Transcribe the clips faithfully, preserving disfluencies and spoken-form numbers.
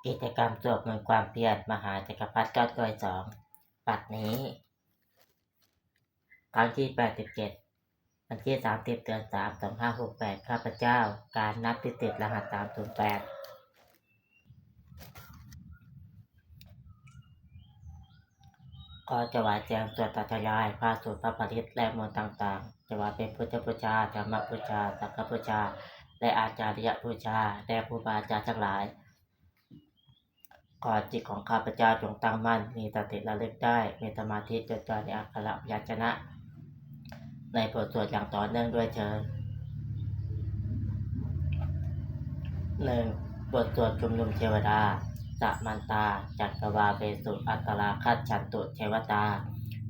กิจกรรมสวดมนต์ความเพียรมหาจักรพรรดิยอดรวยสอง บัดนี้ ครั้งที่ แปดสิบเจ็ด วันที่ สามสิบ เดือน สาม สองห้าหกแปด ข้าพเจ้า การนับที่สิบ รหัส สามศูนย์แปด ขอถวายเสียงสวดสาธยายพระสูตรพระปริตรและมนต์ต่างๆ ถวายเป็นพุทธบูชา ธรรมบูชา สังฆบูชา และอาจาริยบูชาแด่ครูบาอาจารย์ทั้งหลาย ขอจิตของข้าพเจ้าจงตั้งมั่น มีสติระลึกได้ มีสมาธิจดจ่อในอักขระพยัญชนะ ในบทสวดอย่างต่อเนื่องด้วยเทอญ หนึ่ง บทสวดชุมนุมเทวดา Samantā cakkavāḷesu atrāgacchantu devatā,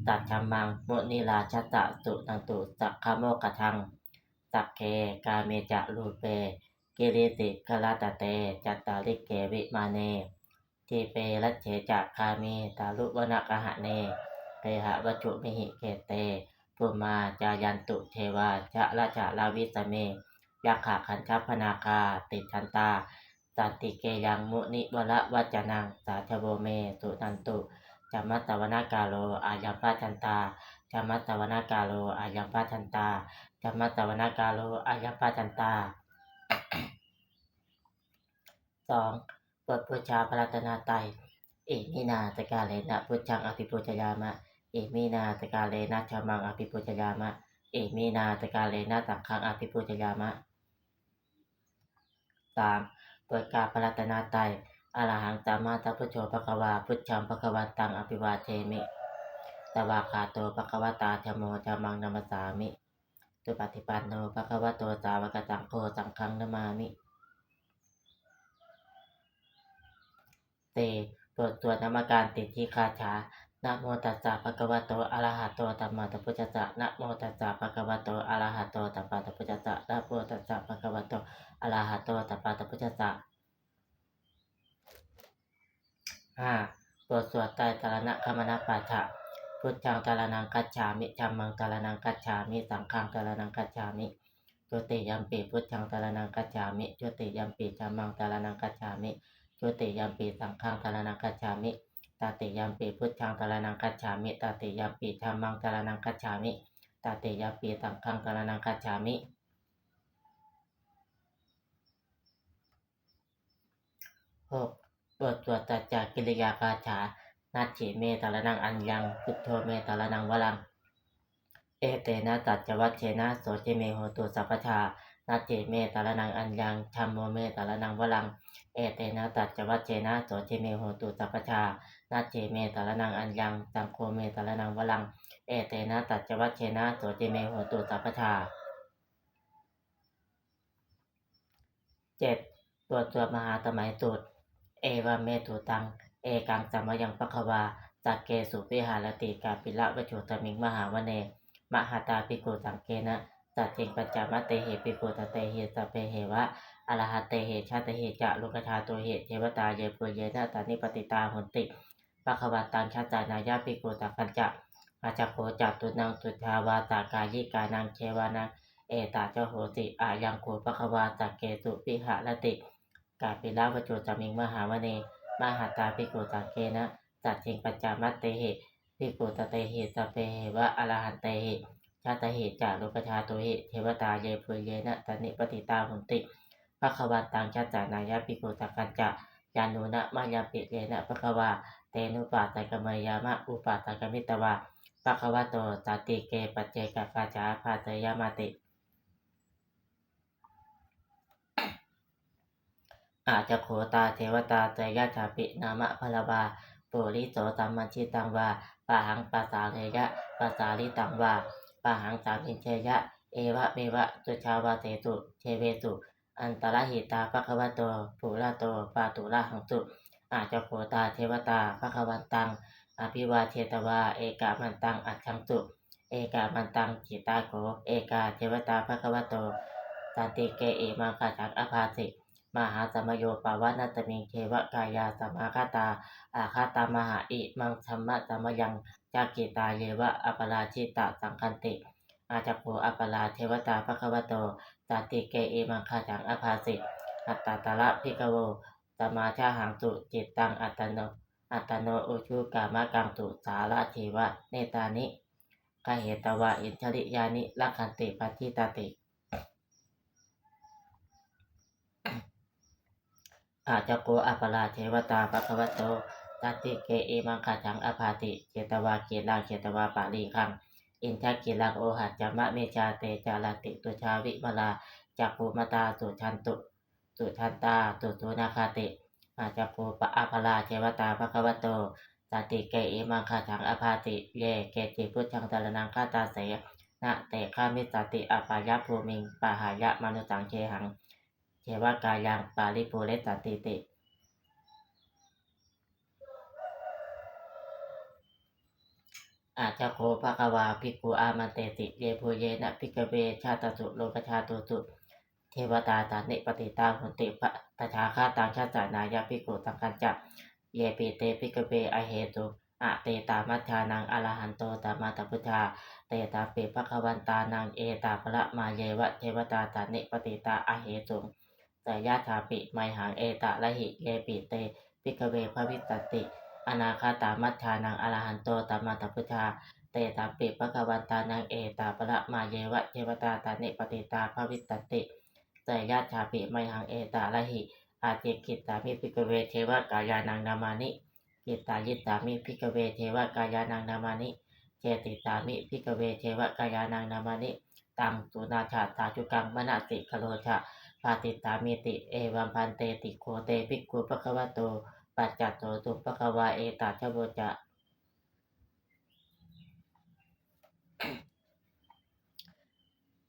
saddhammaṃ munirājassa suṇantu saggamokkhadaṃ. Sagge kāme ca rūpe girisikharataṭe cantalikkhe vimāne, dīpe raṭṭhe ca gāme taruvanagahane gehavatthumhi khette, bhummā cāyantu devā jalathalavisame yakkhagandhabbanāgā, tiṭṭhantā santike yaṃ munivaravacanaṃ sādhavo me suṇantu. Dhammassavanakālo ayambhadantā. Dhammassavanakālo ayambhadantā. Dhammassavanakālo ayambhadantā. สอง บทบูชาพระรัตนตรัย Iminā sakkārena buddhaṃ abhipūjayāma. Iminā sakkārena dhammaṃ abhipūjayāma. Iminā sakkārena saṅghaṃ abhipūjayāma. สาม บทกราบพระรัตนตรัย Arahaṃ sammāsambuddho bhagavā, buddhaṃ bhagavantaṃ abhivādemi. Svākkhāto bhagavatā dhammo, dhammaṃ namassāmi. Supaṭipanno bhagavato sāvakasaṅgho, saṅghaṃ namāmi. สี่ บทสวดนมการสิทธิคาถา Namo tassa bhagavato arahato sammāsambuddhassa. Namo tassa bhagavato arahato sammāsambuddhassa. Namo tassa bhagavato arahato sammāsambuddhassa. ห้า บทสวดไตรสรณคมนปาฐะ Buddhaṃ saraṇaṃ gacchāmi. Dhammaṃ saraṇaṃ gacchāmi. Saṅghaṃ saraṇaṃ gacchāmi. Dutiyampi buddhaṃ saraṇaṃ gacchāmi. Dutiyampi dhammaṃ saraṇaṃ gacchāmi. Dutiyampi saṅghaṃ saraṇaṃ gacchāmi. Tatiyampi buddhaṃ saraṇaṃ gacchāmi. Tatiyampi dhammaṃ saraṇaṃ gacchāmi. Tatiyampi saṅghaṃ saraṇaṃ gacchāmi. หก บทสวดสัจจกิริยาคาถา Natthi me saraṇaṃ aññaṃ, buddho me saraṇaṃ varaṃ, etena saccavajjena sotthi me hotu sabbadā. Natthi me saraṇaṃ aññaṃ, dhammo me saraṇaṃ varaṃ, etena saccavajjena sotthi me hotu sabbadā. Natthi me saraṇaṃ aññaṃ, saṅgho me saraṇaṃ varaṃ, etena saccavajjena sotthi me hotu sabbadā. เจ็ด บทสวดมหาสมัยสูตร Evaṃ me sutaṃ. Ekaṃ samayaṃ bhagavā sakkesu viharati kapilavatthusmiṃ mahāvane mahatā bhikkhusaṅghena saddhiṃ pañcamattehi bhikkhusatehi sabbeheva arahantehi dasahi ca lokadhātūhi devatā yebhuyyena sannipatitā honti bhagavantaṃ dassanāya bhikkhusaṅghañca. Atha kho catunnaṃ suddhāvāsakāyikānaṃ devānaṃ etadahosi: Ayaṃ kho bhagavā sakkesu viharati kapilavatthusmiṃ mahāvane mahatā bhikkhusaṅghena saddhiṃ pañcamattehi bhikkhusatehi sabbeheva arahantehi dasahi ca lokadhātūhi devatā yebhuyyena sannipatitā honti bhagavantaṃ dassanāya bhikkhusaṅghañca. Yannūna mayampi yena bhagavā tenupasaṅkameyyāma, upasaṅkamitvā bhagavato santike paccekagāthā bhāseyyāmāti. Atha kho tā devatā seyyathāpi nāma balavā puriso sammiñjitaṃ vā bāhaṃ pasāreyya, pasāritaṃ vā bāhaṃ sammiñjeyya, evameva suddhāvāsesu devesu antarahitā bhagavato purato pāturahaṃsu. Atha kho tā devatā bhagavantaṃ abhivādetvā ekamantaṃ aṭṭhaṃsu. Ekamantaṃ ṭhitā kho ekā devatā bhagavato santike imaṃ gāthaṃ abhāsi: Mahāsamayo pavanasmiṃ, devakāyā samāgatā, āgatamha imaṃ dhammasamayaṃ, dakkhitāyeva aparājitasaṅghanti. Atha kho aparā devatā bhagavato santike imaṃ gāthaṃ abhāsi: Tatra bhikkhavo samādahaṃsu cittaṃ attano attano ujukamakaṃsu sārathīva nettāni gahetvā indriyāni rakkhanti paṇḍitāti. Atha kho aparā devatā bhagavato santike imaṃ gāthaṃ abhāsi: Chetvā khīlaṃ chetvā palīghaṃ indakhīlaṃ ohaccamanejā, te caranti suddhā vimalā cakkhumatā sudantā susunāgāti. Atha kho aparā devatā bhagavato santike imaṃ gāthaṃ abhāsi: Ye keci buddhaṃ saraṇaṃ gatāse, na te gamissanti apāyabhūmiṃ, pahāya mānusaṃ dehaṃ devakāyaṃ paripūressantīti. Atha kho bhagavā bhikkhū āmantesi: Yebhuyyena bhikkhave dasasu lokadhātūsu devatā sannipatitā honti tathāgataṃ dassanāya bhikkhusaṅghañca. Yepi te bhikkhave ahesuṃ atītamaddhānaṃ arahanto sammāsambuddhā, tesampi bhagavantānaṃ etaparamāyeva devatā sannipatitā ahesuṃ, seyyathāpi mayhaṃ etarahi. Yepi te bhikkhave bhavissanti anāgatamaddhānaṃ arahanto sammāsambuddhā, tesampi bhagavantānaṃ etaparamāyeva devatā sannipatitā bhavissanti, seyyathāpi mayhaṃ etarahi. Ācikkhissāmi bhikkhave devakāyānaṃ nāmāni. Kittayissāmi bhikkhave devakāyānaṃ nāmāni. Desissāmi bhikkhave devakāyānaṃ nāmāni. Taṃ suṇātha sādhukaṃ manasikarotha bhāsissāmīti. Evaṃ bhanteti kho te bhikkhū bhagavato paccassosuṃ. Bhagavā etadavoca: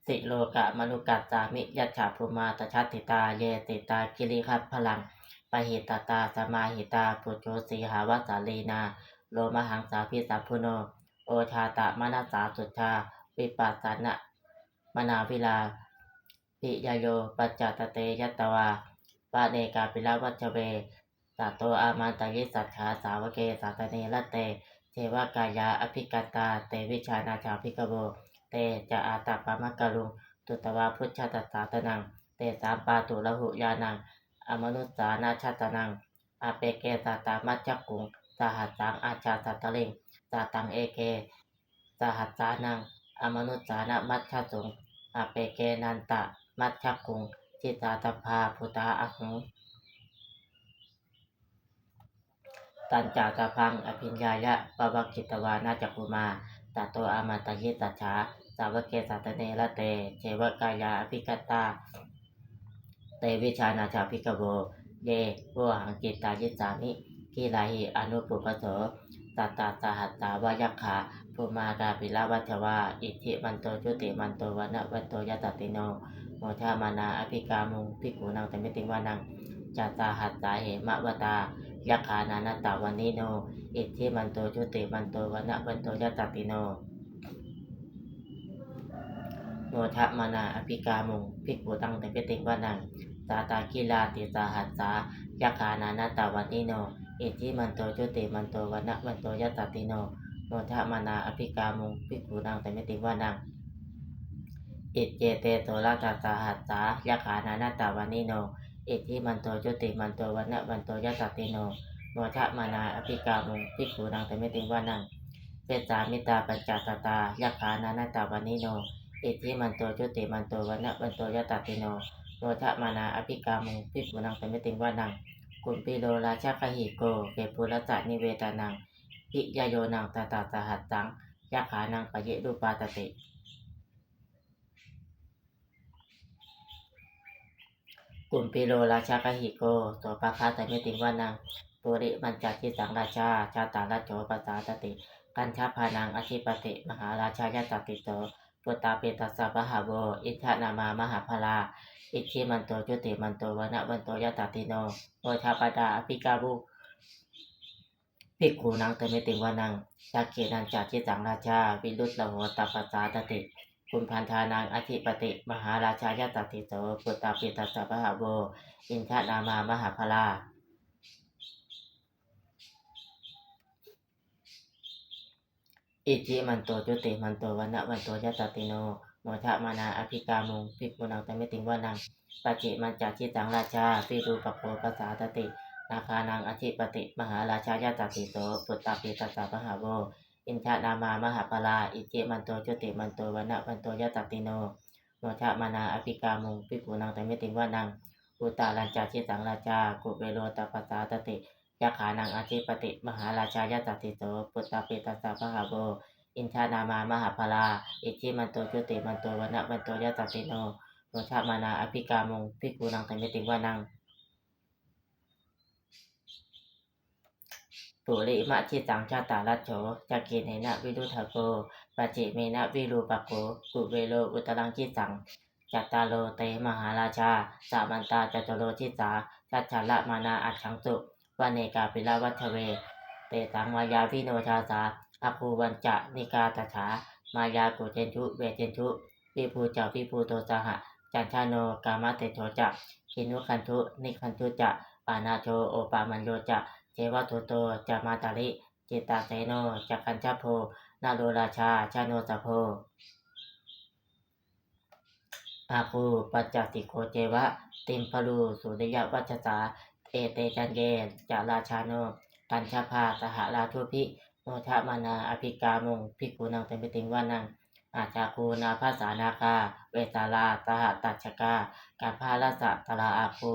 Silokamanukassāmi, yattha bhummā tadassitā. Ye sitā girigabbharaṃ, pahitattā samāhitā. Puthū sīhāva sallīnā, lomahaṃsābhisambhuno. Odātamanasā suddhā, vippasannamanāvilā. Bhiyyo pañcasate ñatvā, vane kāpilavatthave. Tato āmantayi satthā, sāvake sāsane rate. Devakāyā abhikkantā, te vijānātha bhikkhavo. Te ca ātappamakaruṃ, sutvā buddhassa sāsanaṃ. Tesampāturahu ñāṇaṃ, amanussāna dassanaṃ. Appeke satamaddakkhuṃ, sahassaṃ atha sattariṃ. Sataṃ eke sahassānaṃ, amanussānamaddasuṃ. Appekenantamaddakkhuṃ, disā sabbā phuṭā ahuṃ. Tañca sabbaṃ abhiññāya, vavakkhitvāna cakkhumā. Tato āmantayi satthā, sāvake sāsane rate. Devakāyā abhikkantā, te vijānātha bhikkhavo. Ye vohaṃ kittayissāmi, girāhi anupubbaso. Sattasahassā va yakkhā, bhummā kāpilavatthavā. Iddhimanto jutimanto, vaṇṇavanto yasassino. Modamānā abhikkāmuṃ, bhikkhūnaṃ samitiṃ vanaṃ. Chasahassā hemavatā, yakkhā nānattavaṇṇino. Iddhimanto jutimanto, vaṇṇavanto yasassino. Modamānā abhikkāmuṃ, bhikkhūnaṃ samitiṃ vanaṃ. Sātāgirā tisahassā, yakkhā nānattavaṇṇino. Iddhimanto jutimanto, vaṇṇavanto yasassino. Modamānā abhikkāmuṃ, bhikkhūnaṃ samitiṃ vanaṃ. Iccete soḷasasahassā, yakkhā nānattavaṇṇino. Iddhimanto jutimanto, vaṇṇavanto yasassino. Modamānā abhikkāmuṃ, bhikkhūnaṃ samitiṃ vanaṃ. Vessāmittā pañcasatā, yakkhā nānattavaṇṇino. Iddhimanto jutimanto, vaṇṇavanto yasassino. Modamānā abhikkāmuṃ, bhikkhūnaṃ samitiṃ vanaṃ. Kumbhīro rājagahiko, vepullassa nivesanaṃ. Bhiyyo naṃ satasahassaṃ, yakkhānaṃ payirupāsati. Kumbhīro rājagahiko, sopāga samitiṃ vanaṃ. Purimañca disaṃ rājā, dhataraṭṭho pasāsati. Gandhabbānaṃ ādhipati, mahārājā yasassi so. Puttāpi tassa bahavo, indanāmā mahabbalā. Iddhimanto jutimanto, vaṇṇavanto yasassino. Modamānā abhikkāmuṃ, bhikkhūnaṃ samitiṃ vanaṃ. Dakkhiṇañca disaṃ rājā, virūḷho tappasāsati. Kumbhaṇḍānaṃ ādhipati, mahārājā yasassi so. Puttāpi tassa bahavo, indanāmā mahabbalā. Iddhimanto jutimanto, vaṇṇavanto yasassino. modamānā abhikkāmuṃ bhikkhūnaṃ samitiṃ vanaṃ. Pacchimañca disaṃ rājā virūpakkho pasāsati, nāgānaṃ ādhipati mahārājā yasassi so. Puttāpi tassa bahavo indanāmā mahabbalā, iddhimanto jutimanto vaṇṇavanto yasassino, modamānā abhikkāmuṃ bhikkhūnaṃ samitiṃ vanaṃ. Uttarañca disaṃ rājā kuvero tappasāsati, yakkhānaṃ ādhipati mahārājā yasassi so. Puttāpi tassa bahavo indanāmā mahabbalā, iddhimanto jutimanto vaṇṇavanto yasassino, modamānā abhikkāmuṃ bhikkhūnaṃ samitiṃ vanaṃ. Purimaṃdisaṃ dhataraṭṭho dakkhiṇena virūḷhako, pacchimena virūpakkho kuvero uttaraṃ disaṃ. Cattāro te mahārājā samantā caturo disā, daddallamānā aṭṭhaṃsu vane kāpilavatthave. Tesaṃ māyāvino dāsā āgū vañcanikā saṭhā, māyā kuṭeṇḍu veṭeṇḍu viṭū ca viṭuṭo saha, candano kāmaseṭṭho ca kinnughaṇḍu nighaṇḍu ca, panādo opamañño ca devasūto ca mātali, cittaseno ca gandhabbo naḷorājā janosabho, āgū pañcasikho ceva timbarū suriyavaccasā. Ete caññe ca rājāno gandhabbā saha rājubhi, modamānā abhikkāmuṃ bhikkhūnaṃ samitiṃ vanaṃ. Athāgū nābhasā nāgā vesālā sahatacchakā, kambalassatarā āgū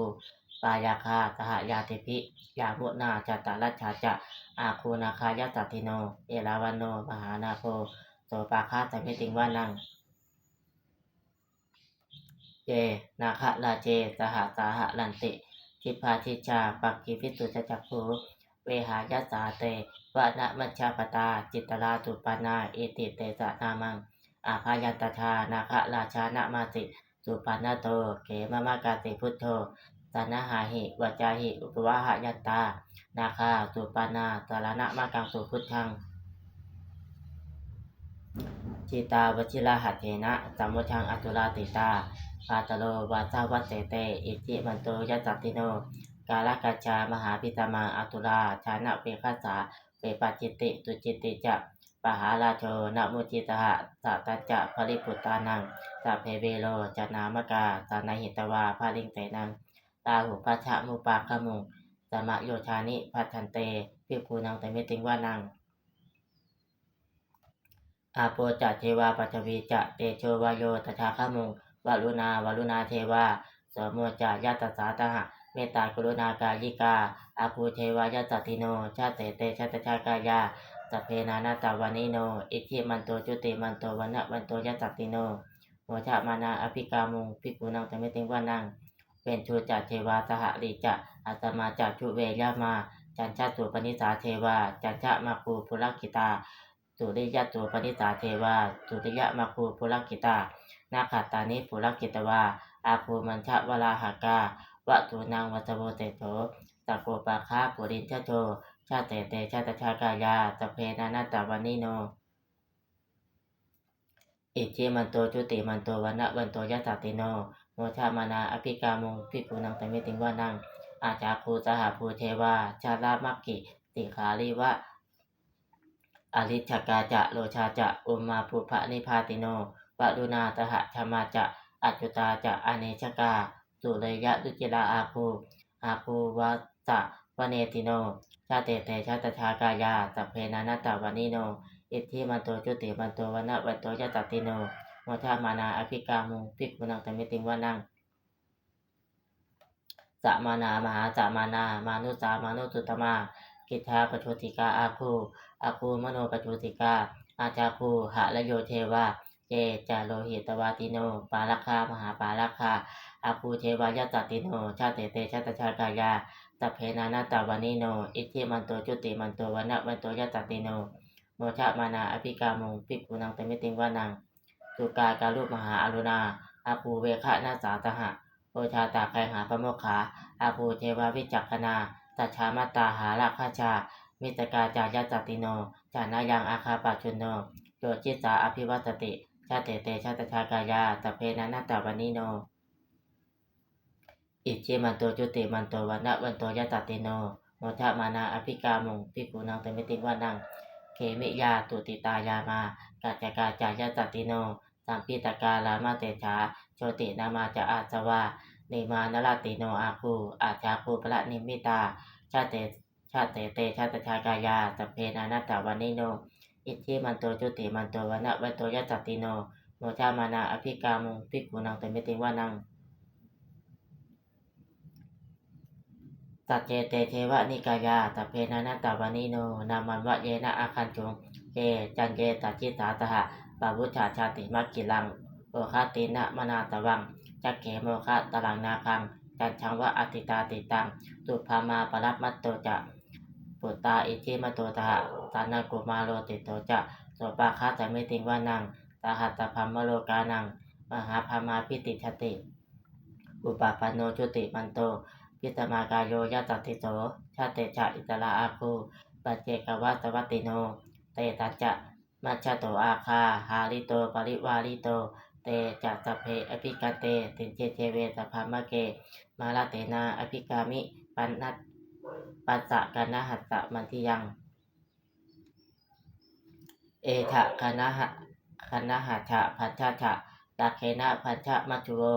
pāyāgā saha ñātibhi, yāmunā dhataraṭṭhā ca āgū nāgā yasassino, erāvaṇo mahānāgo sopāga samitiṃ vanaṃ. Ye nāgarāje sahasā haranti dibbā dijā pakkhi visuddhacakkhū, vehāyasā te vanamajjhapattā citrā supaṇṇā iti tesa nāmaṃ. Abhayantadā nāgarājānamāsi supaṇṇato khemamakāsi buddho, saṇhāhi vācāhi upavhayantā nāgā supaṇṇā saraṇamakaṃsu buddhaṃ. Jitā vajirahatthena samuddaṃ asurā sitā, bhātaro vāsavassete iddhimanto yasassino. Kālakañjā mahābhismā asurā dānaveghasā, vepacitti sucitti ca pahārādo namucī saha. Satañca baliputtānaṃ sabbe verocanāmakā, sannayhitvā baliṃ senaṃ rāhubhaddamupāgamuṃ, samayodāni bhaddante bhikkhūnaṃ samitiṃ vanaṃ. Āpo ca devā paṭhavī ca tejo vāyo tadāgamuṃ, varuṇā vāruṇā devā somo ca yasasā saha, mettākaruṇākāyikā āgū devā yasassino. Dasete dasadhā kāyā sabbe nānattavaṇṇino, iddhimanto jutimanto vaṇṇavanto yasassino, modamānā abhikkāmuṃ bhikkhūnaṃ samitiṃ vanaṃ. Veṇḍū ca devā sahalī ca asamā ca duve yamā, candassūpanisā devā candamāgū purakkhitā, suriyassūpanisā devā suriyamāgū purakkhitā. Nakkhattāni purakkhitvā āgū mandavalāhakā, vasūnaṃ vāsavo seṭṭho sakkopāga purindado. Dasete dasadhā kāyā sabbe nānattavaṇṇino, iddhimanto jutimanto vaṇṇavanto yasassino, modamānā abhikkāmuṃ bhikkhūnaṃ samitiṃ vanaṃ. Athāgū sahabhū devā jalamaggisikhāriva, ariṭṭhakā ca rojā ca ummāpupphanibhāsino, varuṇā sahadhammā ca accutā ca anejakā, sūleyyarucirā āgū āgū vāsavanesino. Dasete dasadhā kāyā sabbe nānattavaṇṇino, iddhimanto jutimanto vaṇṇavanto yasassino, modamānā abhikkāmuṃ bhikkhūnaṃ samitiṃ vanaṃ. Samānā mahāsamānā mānusā mānusuttamā, khiḍḍāpadūsikā āgū āgū manopadūsikā. Athāgū harayo devā ye ca lohitavāsino, pāragā mahāpāragā āgū devā yasassino. Dasete dasadhā kāyā sabbe nānattavaṇṇino, iddhimanto jutimanto vaṇṇavanto yasassino, modamānā abhikkāmuṃ bhikkhūnaṃ samitiṃ vanaṃ. Sukkā karumhā aruṇā āgū veghanasā saha, odātagayhā pāmokkhā āgū devā vicakkhaṇā. Sadāmattā hāragajā missakā ca yasassino, thanayaṃ āgā pajjunno yo disā abhivassati. Dasete dasadhā kāyā sabbe nānattavaṇṇino, iddhimanto jutimanto vaṇṇavanto yasassino, modamānā abhikkāmuṃ bhikkhūnaṃ samitiṃ vanaṃ. Khemiyā tusitā yāmā kaṭṭhakā ca yasassino, Lambitakā lāmaseṭṭhā jotināmā ca āsavā, nimmānaratino āguṃ, athāguṃ paranimmitā. Dasete dasete dasadhā kāyā, sabbe nānattavaṇṇino. Iddhimanto jutimanto, vaṇṇavanto yasassino, modamānā abhikkāmuṃ, bhikkhūnaṃ samitiṃ vanaṃ. Saṭṭhete devanikāyā, sabbe nānattavaṇṇino, nāmanvayena āgañchuṃ, ye caññe sadisā saha. Pavutthajātimakkhīlaṃ, oghatiṇṇamanāsavaṃ, dakkhemoghataraṃ nāgaṃ, candaṃva asitātitaṃ. Subrahmā paramatto ca, puttā iddhimato saha, sanaṅkumāro tisso ca, sopāga samitiṃ vanaṃ. Sahassabrahmalokānaṃ, mahābrahmābhitiṭṭhati, upapanno jutimanto, bhismākāyo yasassi so. Dasettha issarā āguṃ, paccekavasavattino, tesañca majjhato āga, hārito parivārito. Te ca sabbe abhikkante, sinde deve sabrahmake, mārasenā abhikkāmi, passa kaṇhassa mandiyaṃ. Etha gaṇhatha bandhatha, rāgena bandhamatthu vo,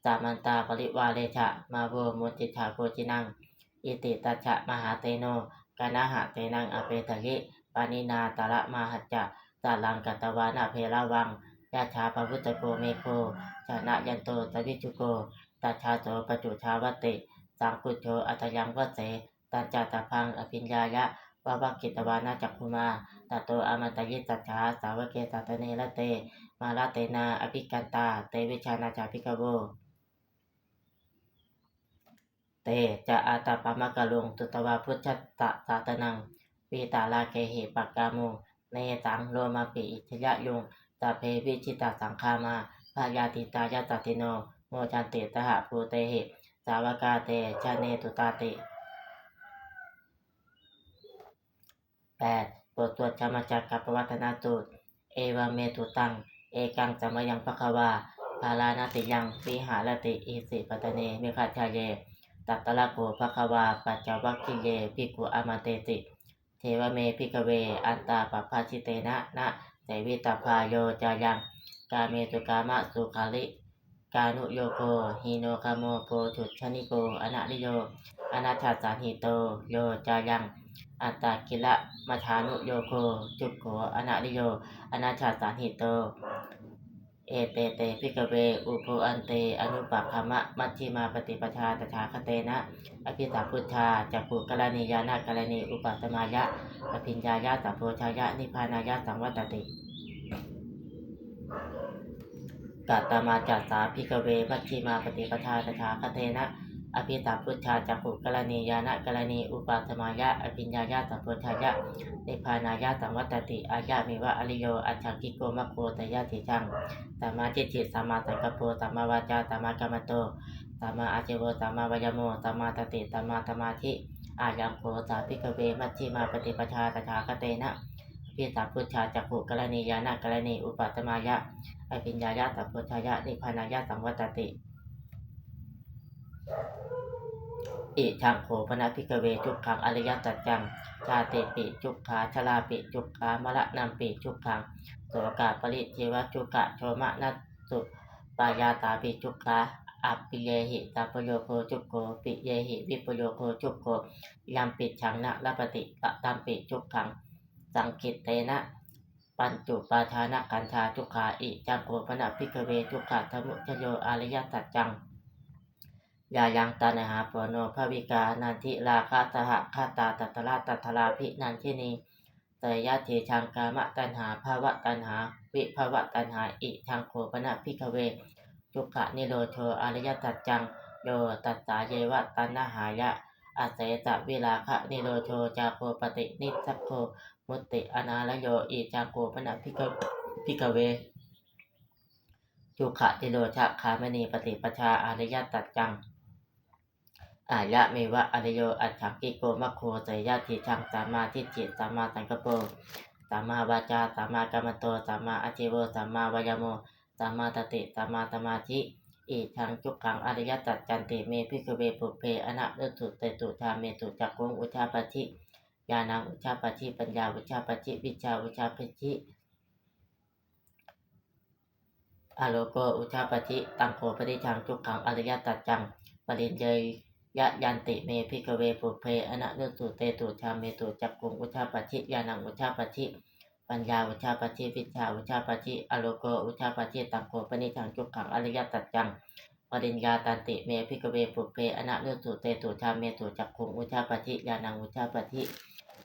samantā parivāretha, mā vo muñcittha koci naṃ. Iti tattha mahāseno, kaṇhasenaṃ apesayi, pāṇinā talamāhacca, saraṃ katvāna bheravaṃ. Yathā pāvussako megho, thanayanto savijjuko, tadā so paccudāvatti, saṅkuddho asayaṃvase. Tañca sabbaṃ abhiññāya, vavakkhitvāna cakkhumā, tato āmantayi satthā, sāvake sāsane rate. Mārasenā abhikkantā, te vijānātha bhikkhavo. Te ca ātappamakaruṃ, sutvā buddhassa sāsanaṃ, vītarāgehi pakkāmuṃ, nesaṃ lomampi iñjayuṃ. Sabbe vijitasaṅgāmā, bhayātītā yasassino, modanti saha bhūtehi, sāvakā te janesutāti. แปด บทสวดธรรมจักรกัปปวัตตนสูตร Evaṃ me sutaṃ. Ekaṃ samayaṃ bhagavā bārāṇasiyaṃ viharati isipatane migadāye. Tatra kho bhagavā pañcavaggiye bhikkhū āmantesi. Devame bhikkhave antā pabbajitena na sevitabbā yo cāyaṃ kāmesu kāmasukhallikānuyogo hīno gammo pothujjaniko anariyo anatthasañhito, yo cāyaṃ attakilamathānuyogo dukkho anariyo anatthasañhito. Ete te bhikkhave ubho ante anupagamma majjhimā paṭipadā tathāgatena abhisambuddhā cakkhukaraṇī ñāṇakaraṇī upasamāya abhiññāya sambodhāya nibbānāya saṃvattati. Katamā ca sā bhikkhave majjhimā paṭipadā tathāgatena abhisambuddhā cakkhukaraṇī ñāṇakaraṇī upasamāya abhiññāya sambodhāya nibbānāya saṃvattati? Ayameva ariyo aṭṭhaṅgiko maggo, seyyathīdaṃ: sammādiṭṭhi sammāsaṅkappo sammāvācā sammākammanto sammāājīvo sammāvāyāmo sammāsati sammāsamādhi. Ayaṃ kho sā bhikkhave majjhimā paṭipadā tathāgatena abhisambuddhā cakkhukaraṇī ñāṇakaraṇī upasamāya abhiññāya sambodhāya nibbānāya saṃvattati. Idaṃ kho pana bhikkhave dukkhaṃ ariyasaccaṃ: jātipi dukkhā jarāpi dukkhā maraṇampi dukkhaṃ sokaparidevadukkhadomanassupāyāsāpi dukkhā appiyehi sampayogo dukkho piyehi vippayogo dukkho yampicchaṃ na labhati tampi dukkhaṃ saṅkhittena pañcupādānakkhandhā dukkhā. Idaṃ kho pana bhikkhave dukkhasamudayo ariyasaccaṃ: yāyaṃ taṇhā ponobbhavikā nandirāgasahagatā tatra tatrābhinandinī seyyathīdaṃ: kāmataṇhā bhavataṇhā vibhavataṇhā. Idaṃ kho pana bhikkhave dukkhanirodho ariyasaccaṃ: yo tassāyeva taṇhāya asesavirāganirodho cāgo paṭinissaggo mutti anālayo. Idaṃ kho pana bhikkhave dukkhanirodhagāminī paṭipadā ariyasaccaṃ: ayameva ariyo aṭṭhaṅgiko maggo, seyyathīdaṃ: sammādiṭṭhi sammāsaṅkappo sammāvācā sammākammanto sammāājīvo sammāvāyāmo sammāsati sammāsamādhi. Idaṃ dukkhaṃ ariyasaccanti me bhikkhave pubbe ananussutesu dhammesu cakkhuṃ udapādi ñāṇaṃ udapādi paññā udapādi vijjā udapādi. āloko udapādi. Taṃ kho paṭiccaṃ dukkhaṃ ariyasaccaṃ pariññeyyanti me bhikkhave pubbe ananussutesu dhammesu cakkhuṃ udapādi ñāṇaṃ udapādi paññā udapādi vijjā udapādi āloko udapādi. Taṃ kho paṭiccaṃ dukkhaṃ ariyasaccaṃ pariññātanti me bhikkhave pubbe ananussutesu dhammesu cakkhuṃ udapādi ñāṇaṃ udapādi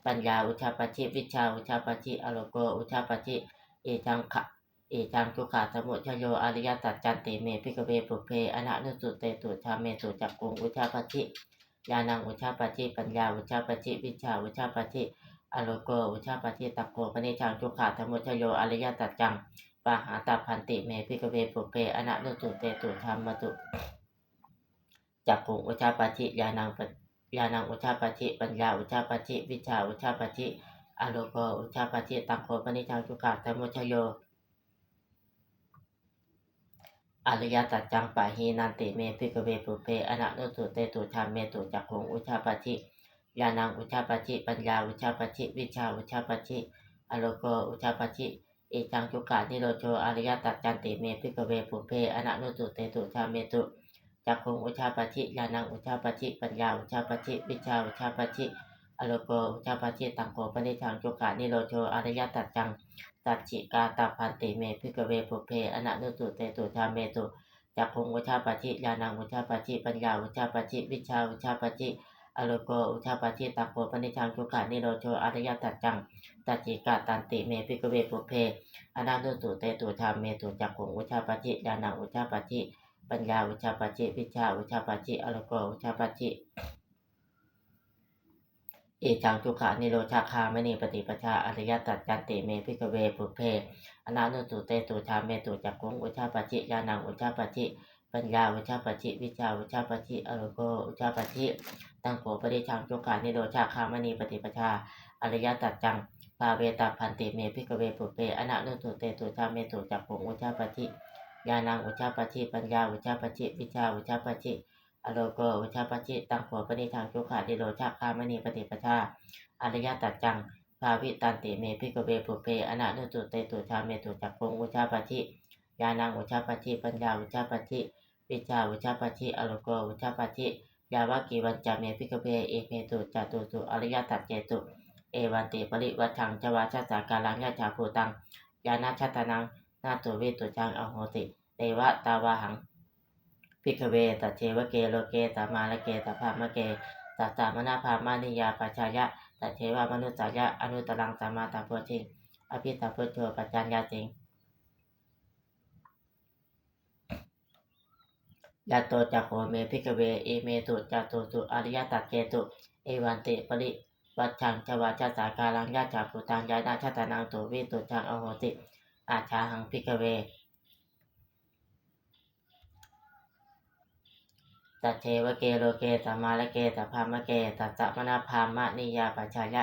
paññā udapādi vijjā udapādi āloko udapādi. Idaṃ kha- idaṃ dukkhasamudayo ariyasaccanti me bhikkhave pubbe ananussutesu dhammesu cakkhuṃ udapādi ñāṇaṃ udapādi paññā udapādi vijjā udapādi āloko udapādi. Taṃ kho paṭiccaṃ dukkhasamudayo ariyasaccaṃ pahātabbanti me bhikkhave pubbe ananussutesu dhammesu cakkhuṃ udapādi ñāṇaṃ pa- ñāṇaṃ udapādi paññā udapādi vijjā udapādi āloko udapādi. Taṃ kho paṭiccaṃ dukkhasamudayo ariyasaccaṃ pahīnanti me bhikkhave pubbe ananussutesu dhammesu cakkhuṃ udapādi ñāṇaṃ udapādi paññā udapādi vijjā udapādi āloko udapādi. Idaṃ dukkhanirodho ariyasaccanti me bhikkhave pubbe ananussutesu dhammesu cakkhuṃ udapādi ñāṇaṃ udapādi paññā udapādi vijjā udapādi āloko udapādi. Taṃ kho paṭiccaṃ dukkhanirodho ariyasaccaṃ sacchikātabbanti me bhikkhave pubbe ananussutesu dhammesu cakkhuṃ udapādi ñāṇaṃ udapādi paññā udapādi vijjā udapādi āloko udapādi. Taṃ kho paṭiccaṃ dukkhanirodho ariyasaccaṃ sacchikatanti me bhikkhave pubbe ananussutesu dhammesu cakkhuṃ udapādi ñāṇaṃ udapādi paññā udapādi vijjā udapādi āloko udapādi. Idaṃ dukkhanirodhagāminī paṭipadā ariyasaccanti me bhikkhave pubbe ananussutesu dhammesu cakkhuṃ udapādi ñāṇaṃ udapādi paññā udapādi vijjā udapādi āloko udapādi. Taṃ kho paṭiccaṃ dukkhanirodhagāminī paṭipadā ariyasaccaṃ bhāvetabbanti me bhikkhave pubbe ananussutesu dhammesu cakkhuṃ udapādi ñāṇaṃ udapādi paññā udapādi vijjā udapādi āloko udapādi. Taṃ kho paṭiccaṃ dukkhanirodhagāminī paṭipadā ariyasaccaṃ bhāvitanti me bhikkhave pubbe ananussutesu dhammesu cakkhuṃ udapādi ñāṇaṃ udapādi paññā udapādi vijjā udapādi āloko udapādi. Yāvakīvañca me bhikkhave imesu catūsu ariyasaccesu evantī parivaṭṭaṃ cavajjasākāraṃ yathābhūtaṃ ñāṇadassanaṃ na suvisuddhaṃ ahosi, neva tāvāhaṃ bhikkhave saccevake loke samārake sabrahmake sassamaṇabrāhmaṇiyā pajāya saccevamanussāya anuttaraṃ sammāsambodhiṃ abhisambuddho paccaññāsiṃ. Yato ca kho me bhikkhave imesu catūsu ariyasaccesu evantī parivaṭṭaṃ cavajjasākāraṃ yathābhūtaṃ ñāṇadassanaṃ suvisuddhaṃ ahosi, ajjhāhaṃ bhikkhave saccevake loke samārake sabrahmake sassamaṇabrāhmaṇiyā pajāya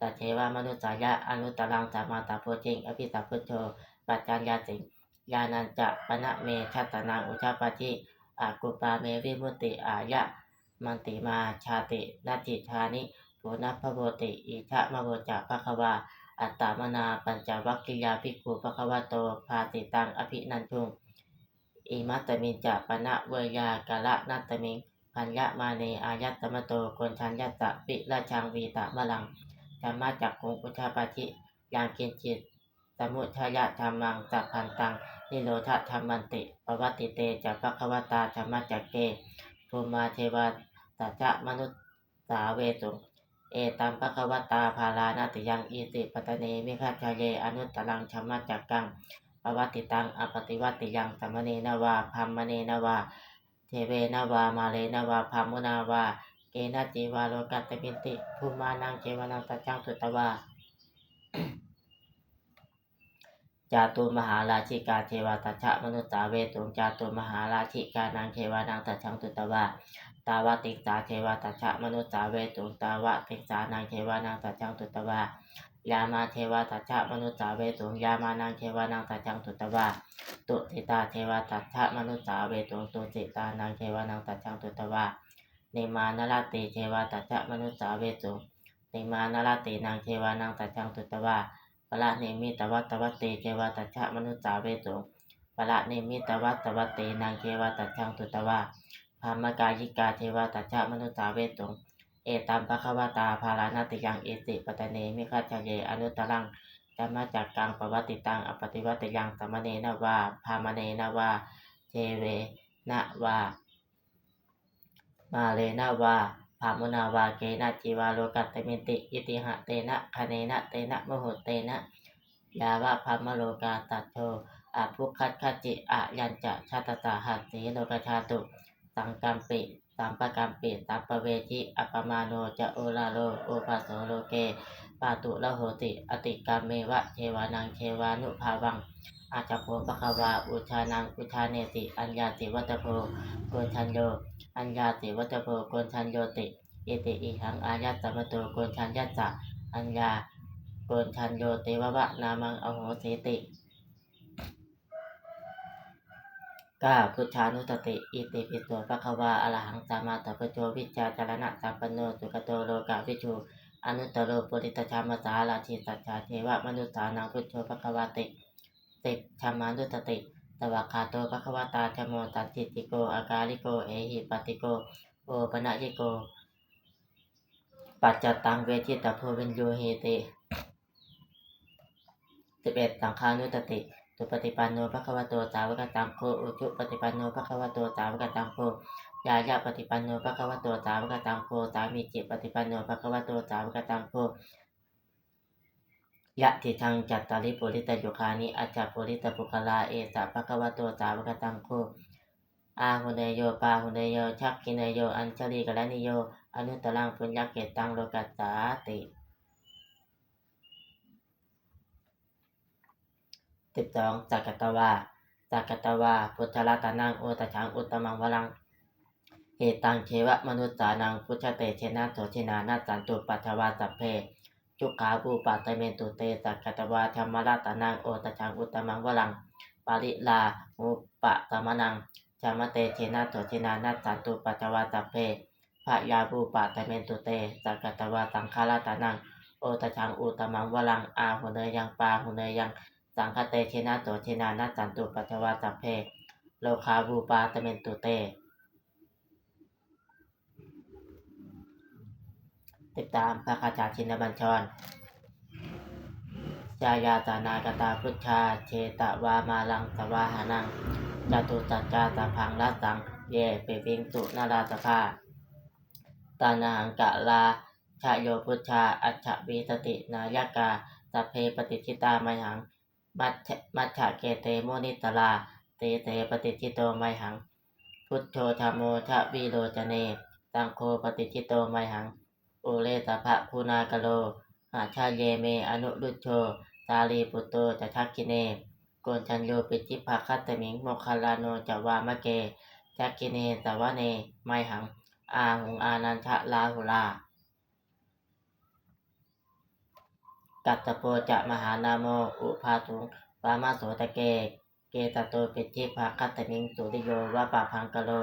saccevamanussāya anuttaraṃ sammāsambodhiṃ abhisambuddho paccaññāsiṃ. Yānañca pana me dassanaṃ udapādi, akuppā me vimutti, ayamantimā jāti, natthidāni punabbhavoti. Idamavoca bhagavā. Attamanā pañcavaggiyā bhikkhū bhagavato bhāsitaṃ abhinanduṃ. Imasmiñca pana veyyākaraṇasmiṃ bhaññamāne āyasmato Koṇḍaññassa virajaṃ vītamalaṃ dhammacakkhuṃ udapādi, yaṅkiñci samudayadhammaṃ sabbantaṃ nirodhadhammanti. Pavattite ca bhagavatā dhammacakke bhummā devā saddamanussāvesuṃ. Etaṃ bhagavatā Bārāṇasiyaṃ Isipatane Migadāye anuttaraṃ dhammacakkaṃ pavattitaṃ appaṭivattiyaṃ samaṇena vā brāhmaṇena vā devena vā mārena vā brahmunā vā kenaci vā lokasminti. Bhummānaṃ devānaṃ saddaṃ sutvā cātummahārājikā devā saddamanussāvesuṃ. Cātummahārājikānaṃ devānaṃ saddaṃ sutvā tāvatiṃsā devā saddamanussāvesuṃ. Tāvatiṃsānaṃ devānaṃ saddaṃ sutvā yāmā devā saddamanussāvesuṃ. Yāmānaṃ devānaṃ saddaṃ sutvā tusitā devā saddamanussāvesuṃ. Tusitānaṃ devānaṃ saddaṃ sutvā nimmānaratī devā saddamanussāvesuṃ. Nimmānaratīnaṃ devānaṃ saddaṃ sutvā paranimmitavasavattī devā saddamanussāvesuṃ. paranimmitavasavattinaṃ devā tejasā sutvā brahmakāyikā devā tejasā manussāvesuṃ. Etaṃ bhagavatā bārāṇasiyaṃ isipatane migadāye anuttaraṃ dhammacakkaṃ pavattitaṃ appaṭivattiyaṃ samaṇena vā brāhmaṇena vā devena vā mārena vā brahmunā vā kenaci vā lokasminti. Itiha tena khaṇena tena muhuttena yāva brahmalokā saddo abbhuggacchi. Ayañca dasasahassī lokadhātu saṅkampi sampakampi sampavedhi. Appamāṇo ca oḷāro obhāso loke pāturahosi atikkammeva devānaṃ devānubhāvaṃ. Atha kho bhagavā udānaṃ udānesi: Aññāsi vata bho koṇḍañño, aññāsi vata bho koṇḍaññoti. Iti idaṃ āyasmato koṇḍaññassa aññākoṇḍañño devava nāmaṃ ahosīti. Kā buddhānussati? Itipi so bhagavā arahaṃ sammāsambuddho vijjācaraṇasampanno sugato lokavidū anuttaro purisadammasārathi satthā devamanussānaṃ buddho bhagavāti. Dhammānussati. Svākkhāto bhagavatā dhammo sandiṭṭhiko akāliko ehipassiko opanayiko paccattaṃ veditabbo viññūhīti. สิบเอ็ด Saṅghānussati. Supaṭipanno bhagavato sāvakasaṅgho, ujupaṭipanno bhagavato sāvakasaṅgho, ñāyapaṭipanno bhagavato sāvakasaṅgho, sāmīcipaṭipanno bhagavato sāvakasaṅgho, yadidaṃ cattāri purisayugāni aṭṭha purisapuggalā, esa bhagavato sāvakasaṅgho, āhuneyyo pāhuneyyo dakkhiṇeyyo añjalikaraṇīyo anuttaraṃ puññakkhettaṃ lokassāti. สิบสอง Sakkatvā. Sakkatvā buddharatanaṃ osathaṃ uttamaṃ varaṃ, hitaṃ devamanussānaṃ buddhatejena sotthinā nassantupaddavā sabbe dukkhā vūpasamentu te. Sakkatvā dhammaratanaṃ osathaṃ uttamaṃ varaṃ, pariḷāhūpasamanaṃ dhammatejena sotthinā nassantupaddavā sabbe bhayā vūpasamentu te. Sakkatvā saṅgharatanaṃ osathaṃ uttamaṃ varaṃ, āhuneyyaṃ pāhuneyyaṃ saṅghatejena sotthinā nassantupaddavā sabbe rogā vūpasamentu te. สิบสาม Bhāgañca Chinnabaññān. Jayāsanāgatā buddhā jetvā māraṃ savāhanaṃ, catusaccāsabhaṃ rasaṃ ye piviṃsu narāsabhā. Taṇhaṅkarādayo buddhā aṭṭhavīsati nāyakā, sabbe patiṭṭhitā mayhaṃ majjha- majjhaṅgē te munissarā. Sīse patiṭṭhito mayhaṃ buddho dhammo dvilocane, saṅgho patiṭṭhito mayhaṃ ure sabbaguṇākaro. Hadaye me anuruddho sārīputto ca dakkhiṇe, koṇḍañño piṭṭhibhāgasmiṃ moggallāno ca vāmake. Dakkhiṇe savane mayhaṃ āguṃ ānandarāhulā, kassapo ca mahānāmo ubhāsuṃ vāmasotake. Kesato piṭṭhibhāgasmiṃ suriyo va pabhaṅkaro,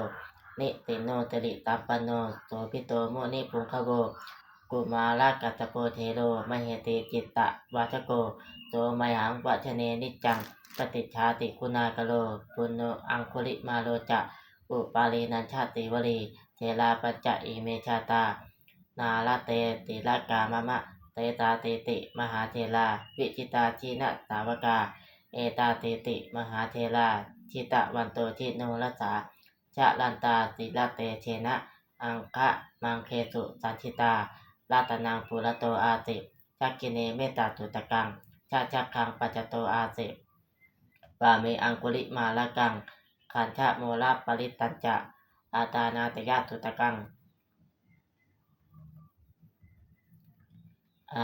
nisinno sirisampanno sobhito munipuṅgavo. Kumārakassapo thero mahesī cittavādako, so mayhaṃ vadane niccaṃ patiṭṭhāsi guṇākaro. Puṇṇo aṅgulimālo ca upālī nandasīvalī, therā pañca ime jātā nalāṭe tilakā mama. Sesāsīti mahātherā vijitā jinasāvakā, etāsīti mahātherā jitavanto jinorasā, jalantā sīlatejena aṅgamaṅgesu saṇṭhitā. Ratanaṃ purato āsi dakkhiṇe mettasuttakaṃ, dhajaggaṃ pacchato āsi vāme aṅgulimālakaṃ. Khandhamoraparittañca āṭānāṭiyasuttakaṃ,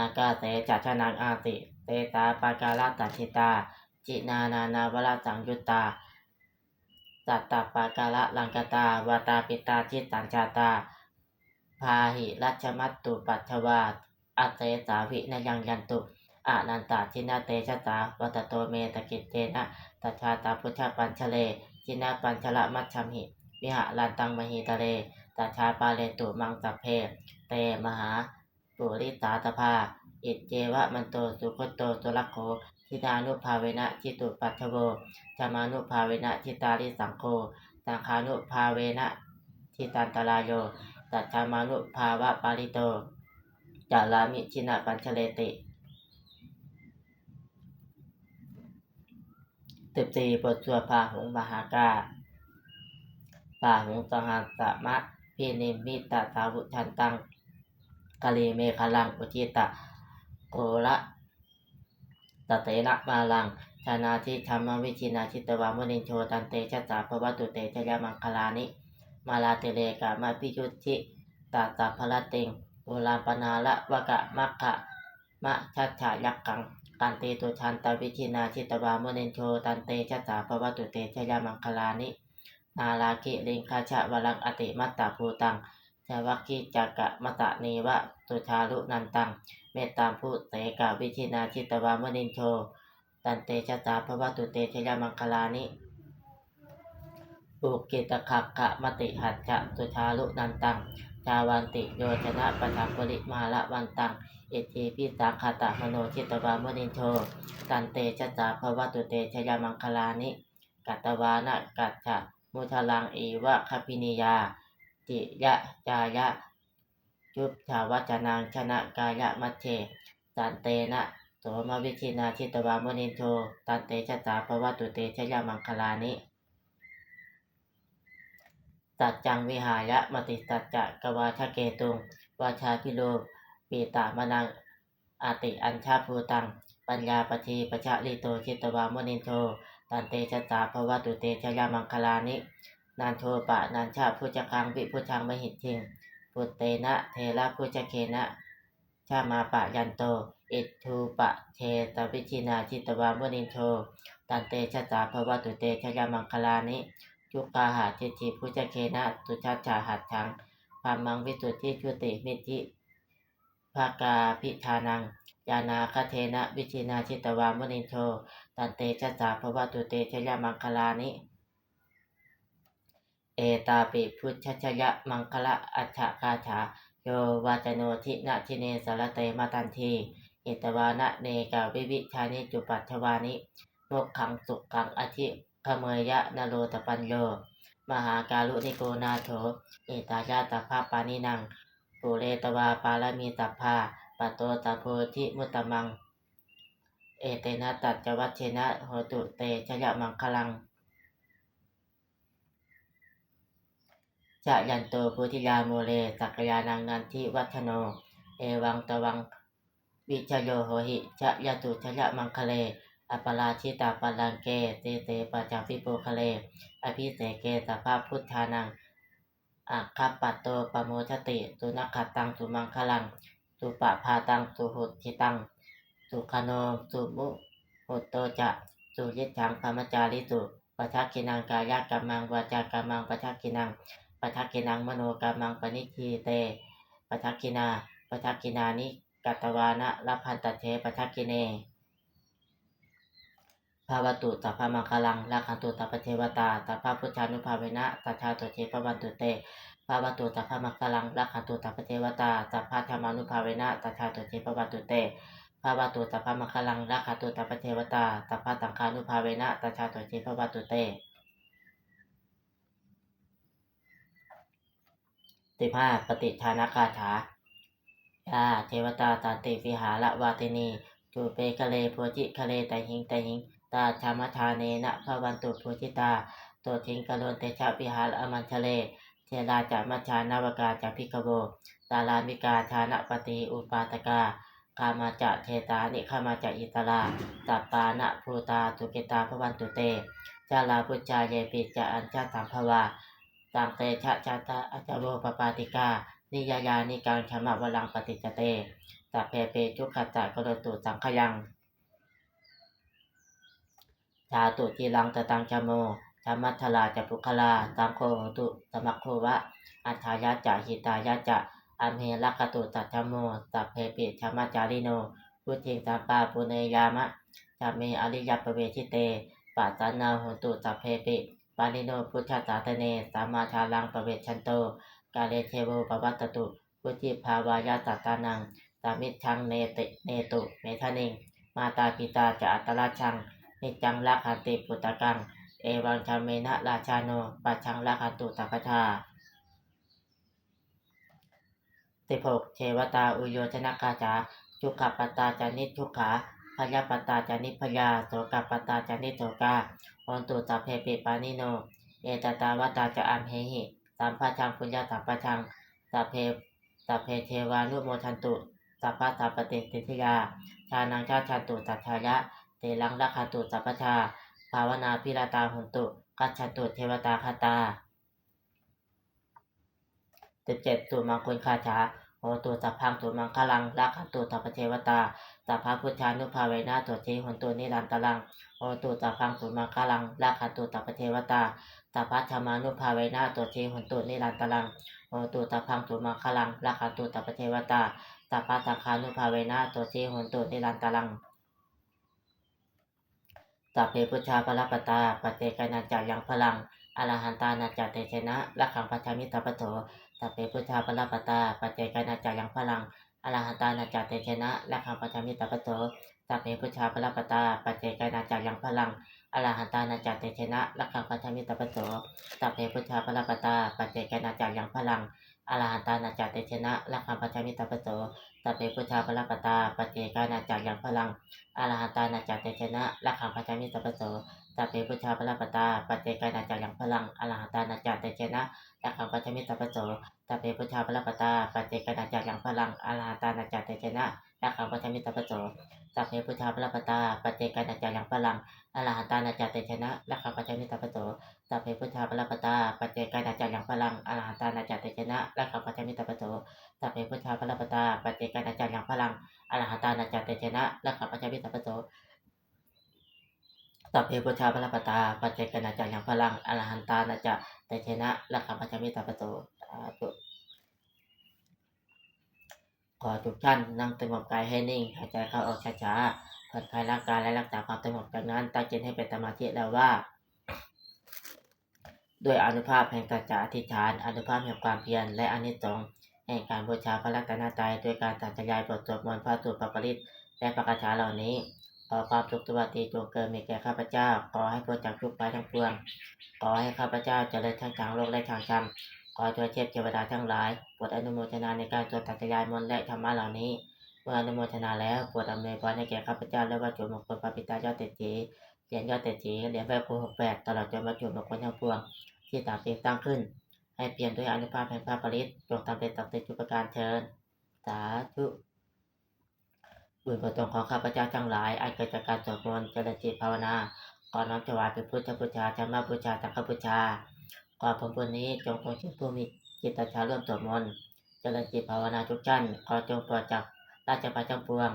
ākāse chadanaṃ āsi sesā pākārasaṇṭhitā. Jinā nānāvarasaṃyuttā sattappākāralaṅkatā, vātapittādisañjātā bāhirajjhattupaddavā, asesā vinayaṃ yantu anantajinatejasā. Vasato me sakiccena sadā sambuddhapañjare, jinapañjaramajjhamhi viharantaṃ mahītale, sadā pālentu maṃ sabbe te mahāpurisāsabhā. Iccevamanto sugutto surakkho, jinānubhāvena jitupaddavo, dhammānubhāvena jitārisaṅgho, saṅghānubhāvena jitantarāyo, saddhammānubhāvapālito carāmi jinapañjareti. สิบสี่ บทสวดพาหุงมหากา Bāhuṃ sahassamabhinimmitasāvudhantaṃ, grīmekhalaṃ udita ghora sasenamāraṃ, dānādidhammavidhinā jitavā munindo, tantejasā bhavatu te jayamaṅgalāni. Mārātirekamabhiyujjhitasabbarattiṃ, ghorampanāḷavakamakkhamathaddhayakkhaṃ, khantīsudantavidhinā jitavā munindo, tantejasā bhavatu te jayamaṅgalāni. Nāḷāgiriṃ gajavaraṃ atimattabhūtaṃ, dāvaggicakkamasanīva sudāruṇantaṃ, mettambusekavidhinā jitavā munindo, tantejasā bhavatu te jayamaṅgalāni. Ukkhittakhaggamatihatthasudāruṇantaṃ, dhāvantiyojanapathaṅgulimālavantaṃ, iddhībhisaṅkhatamano jitavā munindo, tantejasā bhavatu te jayamaṅgalāni. Katvāna kaṭṭhamudaraṃ iva gabbhinīyā, ciñcāya duṭṭhavacanaṃ janakāyamajjhe, santena somavidhinā jitavā munindo, tantejasā bhavatu te jayamaṅgalāni. Saccaṃ vihāya matisaccakavādaketuṃ, vādābhiropitamanaṃ atiandhabhūtaṃ, paññāpadīpajalito jitavā munindo, tantejasā bhavatu te jayamaṅgalāni. Nandopanandabhujagaṃ vibudhaṃ mahiddhiṃ, puttena therabhujagena damāpayanto, iddhūpadesavidhinā jitavā munindo, tantejasā bhavatu te jayamaṅgalāni. Duggāhadiṭṭhibhujagena sudaṭṭhahatthaṃ, brahmaṃ visuddhijutimiddhi bakābhidhānaṃ, ñāṇāgadena vidhinā jitavā munindo, tantejasā bhavatu te jayamaṅgalāni. Etāpi buddhajayamaṅgalaaṭṭhagāthā, yo vācano dinadine sarate matandī, hitvānanekavividhāni cupaddavāni, mokkhaṃ sukhaṃ adhigameyya naro sapañño. Mahākāruṇiko nātho, hitāya sabbapāṇinaṃ, pūretvā pāramī sabbā, patto sambodhimuttamaṃ. Etena saccavajjena, hotu te jayamaṅgalaṃ. Jayanto bodhiyā mūle, sakyānaṃ nandivaḍḍhano, evaṃ tvaṃ vijayo hohi, jayassu jayamaṅgale, aparājitapallaṅke, sīse paṭhavipokkhare, abhiseke sabbabuddhānaṃ, aggappatto pamodati. Sunakkhattaṃ sumaṅgalaṃ, supabhātaṃ suhuṭṭhitaṃ, sukhaṇo sumuhutto ca, suyiṭṭhaṃ brahmacārisu, padakkhiṇaṃ kāyakammaṃ, vācākammaṃ padakkhiṇaṃ, padakkhiṇaṃ manokammaṃ, paṇidhī te padakkhiṇā, padakkhiṇāni katvāna, labhantatthe padakkhiṇe. Bhavatu sabbamaṅgalaṃ, rakkhantu sabbadevatā, sabbabuddhānubhāvena, sadā sotthī bhavantu te. Bhavatu sabbamaṅgalaṃ, rakkhantu sabbadevatā, sabbadhammānubhāvena, sadā sotthī bhavantu te. Bhavatu sabbamaṅgalaṃ, rakkhantu sabbadevatā, sabbasaṅghānubhāvena, sadā sotthī bhavantu te. สิบห้า ปัตติทานคาถา Yā devatā santi vihāravāsinī, thūpe ghare bodhighare tahiṃ tahiṃ, tā dhammadānena bhavantu pūjitā, sotthiṃ karontedha vihāramaṇḍale. Therā ca majjhā navakā ca bhikkhavo, sārāmikā dānapatī upāsakā, gāmā ca desā nigamā ca issarā, sappāṇabhūtā sukhitā bhavantu te. Jalābujā yepi ca aṇḍasambhavā, saṃsedajātā athavopapātikā, niyyānikaṃ dhammavaraṃ paṭicca te, sabbepi dukkhassa karontu saṅkhayaṃ. Ṭhātu ciraṃ sataṃ dhammo, dhammaddharā ca puggalā, saṅgho hotu samaggo va, atthāya ca hitāya ca. Amhe rakkhatu saddhammo, sabbepi dhammacārino, vuḍḍhiṃ sampāpuṇeyyāma, dhamme ariyappavedite. Pasannā hontu sabbepi, pāṇino buddhasāsane, sammā dhāraṃ pavecchanto, kāle devo pavassatu, vuḍḍhibhāvāya sattānaṃ, samiddhaṃ netu medaniṃ. mātā pitā ca atrajaṃ, niccaṃ rakkhanti puttakaṃ, evaṃ dhammena rājāno, pajaṃ rakkhantu sabbadā. สิบหก Devatāuyyojanagāthā. Dukkhappattā ca niddukkhā, bhayappattā ca nibbhayā, sokappattā ca nissokā, hontu sabbepi pāṇino. Ettāvatā ca amhehi, sambhataṃ puññasampadaṃ, sabbe, sabbe devānumodantu, sabbasampattisiddhiyā. Dānaṃ dadantu saddhāya, sīlaṃ rakkhantu sabbadā, bhāvanābhiratā hontu, gacchantu devatāgatā. สิบเจ็ด Sumaṅgalagāthā. Hotu sabbaṃ sumaṅgalaṃ, rakkhantu sabbadevatā, sabbabuddhānubhāvena, sotthī hontu nirantaraṃ. Hotu sabbaṃ sumaṅgalaṃ, rakkhantu sabbadevatā, sabbadhammānubhāvena, sotthī hontu nirantaraṃ. Hotu sabbaṃ sumaṅgalaṃ, rakkhantu sabbadevatā, sabbasaṅghānubhāvena, sotthī hontu nirantaraṃ. Sabbe buddhā balappattā, paccekānañca yaṃ balaṃ, arahantānañca tejena, rakkhaṃ bandhāmi sabbaso. Sabbe buddhā balappattā, paccekānañca yaṃ balaṃ, arahantānañca tejena, rakkhaṃ bandhāmi sabbaso. Sabbe buddhā balappattā, paccekānañca yaṃ balaṃ, arahantānañca tejena, rakkhaṃ bandhāmi sabbaso. Sabbe buddhā balappattā, paccekānañca yaṃ balaṃ, arahantānañca tejena, rakkhaṃ bandhāmi sabbaso. Sabbe buddhā balappattā, paccekānañca yaṃ balaṃ, arahantānañca tejena, rakkhaṃ bandhāmi sabbaso. Sabbe buddhā balappattā, paccekānañca yaṃ balaṃ, arahantānañca tejena, rakkhaṃ bandhāmi sabbaso. Sabbe buddhā balappattā, paccekānañca yaṃ balaṃ, arahantānañca tejena, rakkhaṃ bandhāmi sabbaso. Sabbe buddhā balappattā, paccekānañca yaṃ balaṃ, arahantānañca tejena, rakkhaṃ bandhāmi sabbaso. Sabbe buddhā balappattā, paccekānañca yaṃ balaṃ, arahantānañca tejena, rakkhaṃ bandhāmi sabbaso. Sabbe buddhā balappattā, paccekānañca yaṃ balaṃ, arahantānañca tejena, rakkhaṃ bandhāmi sabbaso. Sabbe buddhā balappattā, paccekānañca yaṃ balaṃ, arahantānañca tejena, rakkhaṃ bandhāmi sabbaso. Sādhu. ขอทุกท่านนั่งสงบกายให้นิ่ง หายใจเข้าออกช้าๆ ผ่อนคลายร่างกายและรักษาความสงบ จากนั้นตั้งจิตให้เป็นสมาธิแล้วว่า ด้วยอานุภาพแห่งสัจจะอธิษฐาน อานุภาพแห่งความเพียร และอานิสงส์แห่งการบูชาพระรัตนตรัย ด้วยการสาธยายบทสวดมนต์ พระสูตร พระปริตร และพระคาถาเหล่านี้ ขอความสุขสวัสดีจงเกิดมีแก่ข้าพเจ้า ขอให้พ้นจากทุกข์ภัยทั้งปวง ขอให้ข้าพเจ้าเจริญทั้งทางโลกและทางธรรม ขอเทพเทวดาทั้งหลาย โปรดอนุโมทนาในการสวดสาธยายมนต์และธรรมะเหล่านี้ เมื่ออนุโมทนาแล้ว โปรดอำนวยพรให้แก่ข้าพเจ้าและวัตถุมงคลพระปิดตายอดเศรษฐี เหรียญยอดเศรษฐี เหรียญไหว้ครูหกแปด ตลอดจนวัตถุมงคลทั้งปวง ที่ตนเองสร้างขึ้น ให้เปี่ยมด้วยอานุภาพแห่งพระปริตร จงสำเร็จศักดิ์สิทธิ์ทุกประการเทอญ สาธุ บุญกุศลของข้าพเจ้าทั้งหลาย อันเกิดจากการสวดมนต์ เจริญจิตภาวนา ขอน้อมถวายเป็นพุทธบูชา ธรรมบูชา สังฆบูชา ขอผลบุญนี้จงส่งถึงผู้มีจิตศรัทธาร่วมสวดมนต์ เจริญจิตภาวนาทุกท่าน ขอจงปลอดจากราชภัยทั้งปวง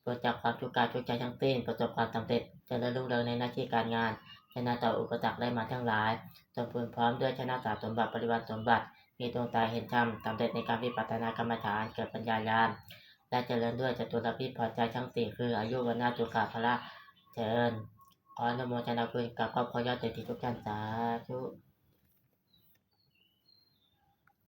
ปลอดจากความทุกข์กายทุกข์ใจทั้งสิ้น ประสบความสำเร็จ เจริญรุ่งเรืองในหน้าที่การงาน ชนะต่ออุปสรรคและมารทั้งหลาย สมบูรณ์พร้อมด้วยชนะสารสมบัติ บริวารสมบัติ มีดวงตาเห็นธรรม สำเร็จในการวิปัสสนากรรมฐาน เกิดปัญญาญาณ และเจริญด้วยจตุรพิธพรชัยทั้งสี่ คืออายุ วรรณะ สุขะ พละ เทอญ ขออนุโมทนาบุญกับครอบครัวยอดเศรษฐีทุกท่าน สาธุ